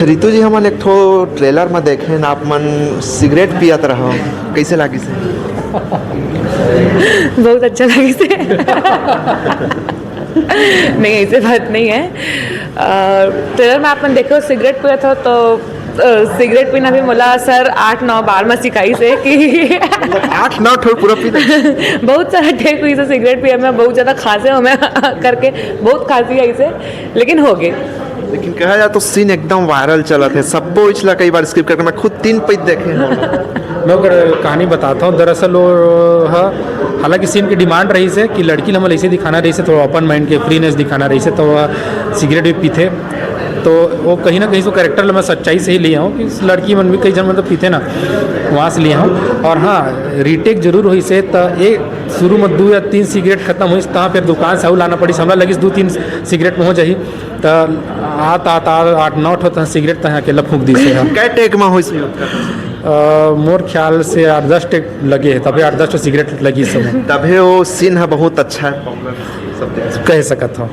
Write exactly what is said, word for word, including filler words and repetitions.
रितु जी, हमन एक ठो ट्रेलर में देखेन, आप मन सिगरेट पियत रहो, कैसे लागिस? बहुत अच्छा लागिस। नहीं, ऐसे बात नहीं है। ट्रेलर में आप मन देखे हो, सिगरेट पियत हो तो अ, सिगरेट पीना भी मोला सर आठ नौ बार में सिखाइस हे कि मतलब आठ नौ ठो पूरा पी। बहुत सारा टेक होइस हे सिगरेट पिए में, बहुत ज़्यादा खांसे हों मैं करके, बहुत खांसी आइस हे, लेकिन हो गे। लेकिन कहा जाए तो सीन एकदम वायरल चलत हे, सबो इचला कई बार स्किप करके मैं खुद तीन पइत देखे हूँ। मैं ओकर कहानी बताता हूँ। दरअसल वो ह, हालांकि सीन की डिमांड रहिस हे कि लड़की ल हमन ऐसे दिखाना रहिस हे, थोड़ा ओपन माइंड के, फ्रीनेस दिखाना रहिस हे, तो वह सिगरेट भी पीथे। तो वो कहीं ना कहीं से कैरेक्टर ल मैं सच्चाई से ही लिया हूँ कि लड़की मन भी कई झन मन तो पीथे ना, वहाँ से लिया हूँ। और हाँ, रीटेक जरूर होइस हे, तो एक शुरू में दो या तीन सिगरेट खत्म होइस, तहाँ फिर दुकान से अउ लाना पड़िस। हमला लगिस दो तीन सिगरेट में हो जाही, तो आत आत आत आठ नौ ठो तहाँ सिगरेट तहाँ अकेला फूंक दिस हे। कै टेक में होइस? अ, मोर ख्याल से आठ दस टेक लगे हे, तभे आठ दस ठो सिगरेट लगिस हे। तभे वो सीन है बहुत अच्छा है, popular सब देख। कह सकत हूँ।